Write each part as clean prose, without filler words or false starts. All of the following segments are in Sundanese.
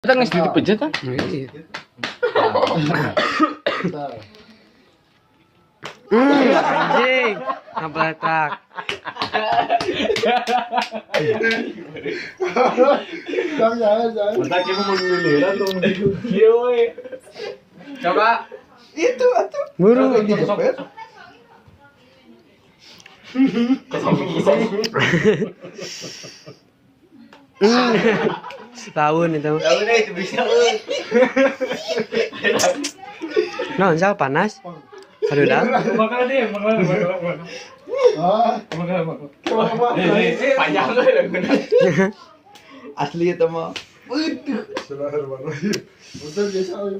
Kita nggak sedikit pejet kan? Iya. Anjing, ngabletak. Jangan. Bentar kita mau ngeliran tuh. Iya, woi. Coba itu atuh. Buru. Setahun itu. Tahun itu bisa euy. Nah, sal panas. Aduh dah. Makan deh, makan. Makan. Panjang euy laguna. Asli eta mah. Waduh. Bismillahirrahmanirrahim. Bentar biasa euy.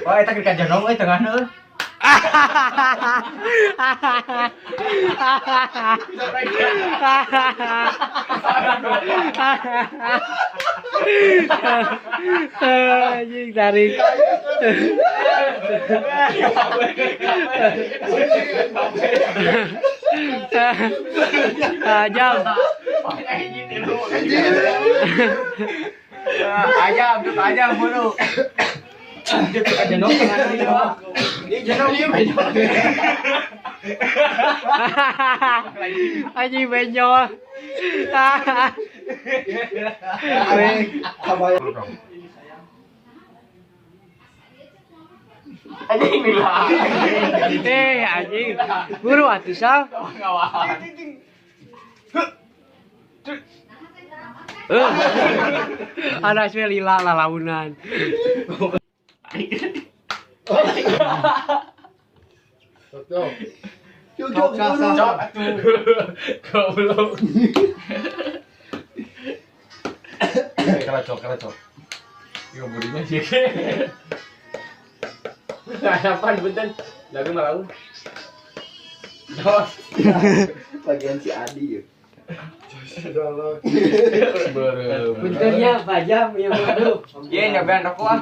Oh, eta keur kajonong euy tengahna euy. Anjing tarik. Ajam. Ajam, ajam buru. Anjing benjol. Anjing lah. Anjing. Buru atuh sal. Ada sih lila lalaunan. Cok. Goblok. Keracok. Yo burinya sih. Harapan punten. Lagu malau. Bagian si Adi ya. Puntennya pajam ya waduh. Iya nyobain rokok ah.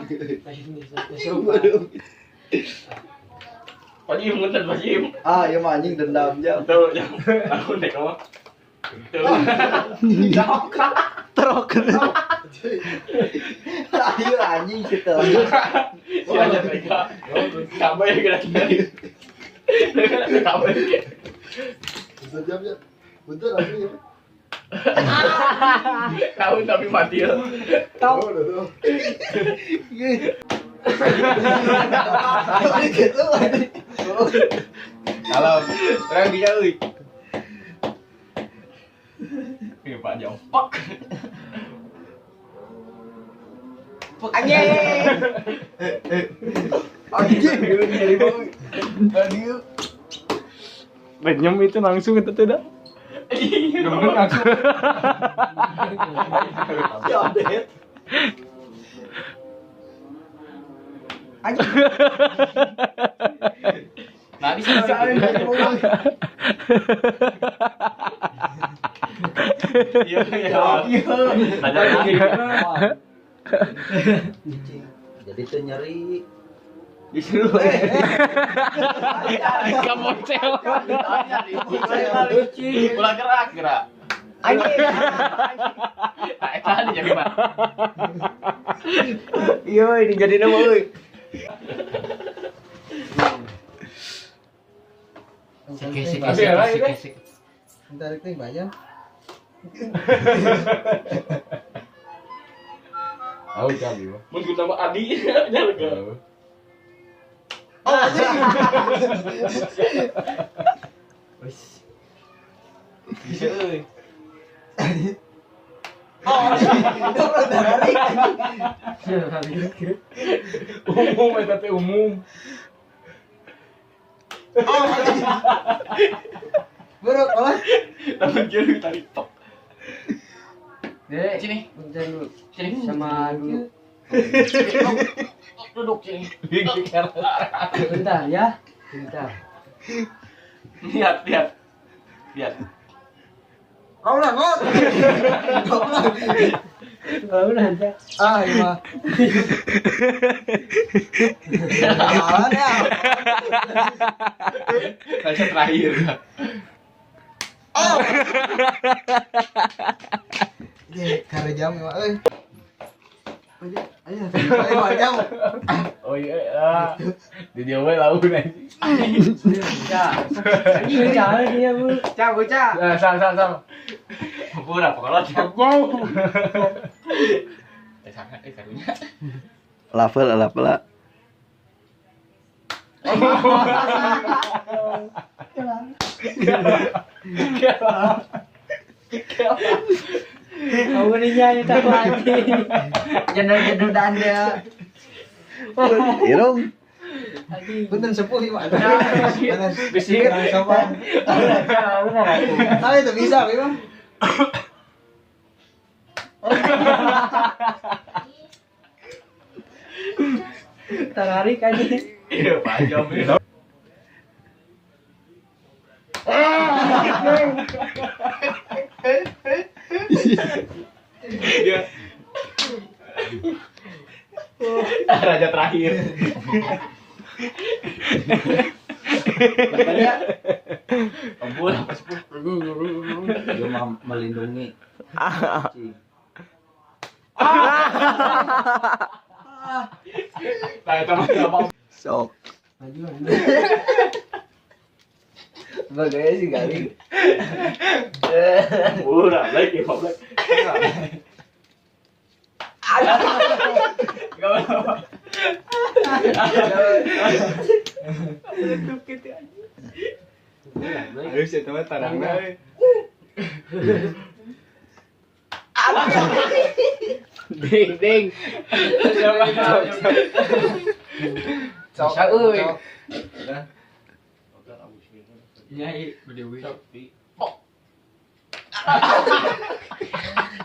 Pajim punten pajim. Ah ya mah anjing dendam jam. Tuh jam. Aku nek mah. Tuh. Trok. Ayo anjing situ. Si aja mereka. Kabar gerak kiri. Kabar. Bisa jam ya. Bentar asli ya. Tahu tapi mati ya. Tahu. Gitu. Kalau terang bisa euy. Ih, Pak jauh. Pak. Anjing. Anjing. Benyem itu langsung itu tidak. Gemen langsung. Ya Adet. Anjing. Nah, bisa. Iya, iya. Ada lagi. Jadi tuh nyeri. Disuruh. Kamu cewek. Ulah gerak, gerak. Anjing. Nah, eta jadi mah. Iya, ini jadi nama euy. Sik. Tarik teh banyak. Tahu kali mah. Mun ku tambah Adi nya lega. Oh, anjing. Wis. Bisa euy. Oh, itu tarik. Umum eta teh umum. Oh, bro, kalah. Lamun kieu tarik tok. Dek, sini. Bentar dulu. Sini sama dulu. Duduk sini. Bentar ya. Bentar. Lihat, lihat. Lihat. Kau lah, ngot. Kau lah. Kau nanti. Ah, iya. Jalan ya. Baca terakhir. Oh. Ini karena jam ya, euy. Ayo, ayo. Oh iya, di dia we laun anjing. Anjing jalan dia, Bu. Cak, bocah. Sang sang sang. Pura pokolot. Eh sangat eh karunya. Level level. Kamu nih nyanyi tak lagi. Jendol-jendol anda. Irung. Punten sepuh ieu mah. Bisi sopan. Tapi itu bisa memang. Tertarik aja. Iya, panjang. Dia raja terakhir. Makanya ampun apa sepuluh. Dia melindungi. Sok. Bagainya sih kali. Murah lagi, goblok. Enggak apa-apa. Ayo sih teman tarangna. Ding ding. Bisa euy. Nyai berdiri. Oh.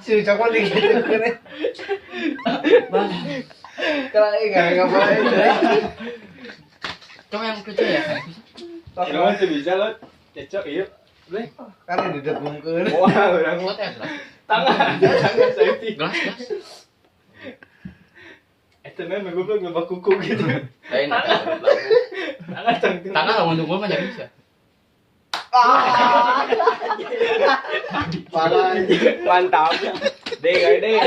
Si cokot digitu kene. Bang. Kalau enggak ngapain. Cok yang kecil ya. Ini masih bisa lo. Cecok iya. Boleh. Kan didekungkeun. Wah, urang mah gelas. Tangan, tangan safety. Gelas, gelas. Eta mah goblok ngebak kuku gitu. Lain. Tangan tangan lamun tunggu mah jadi bisa. Parah. Mantap. Deh, deh.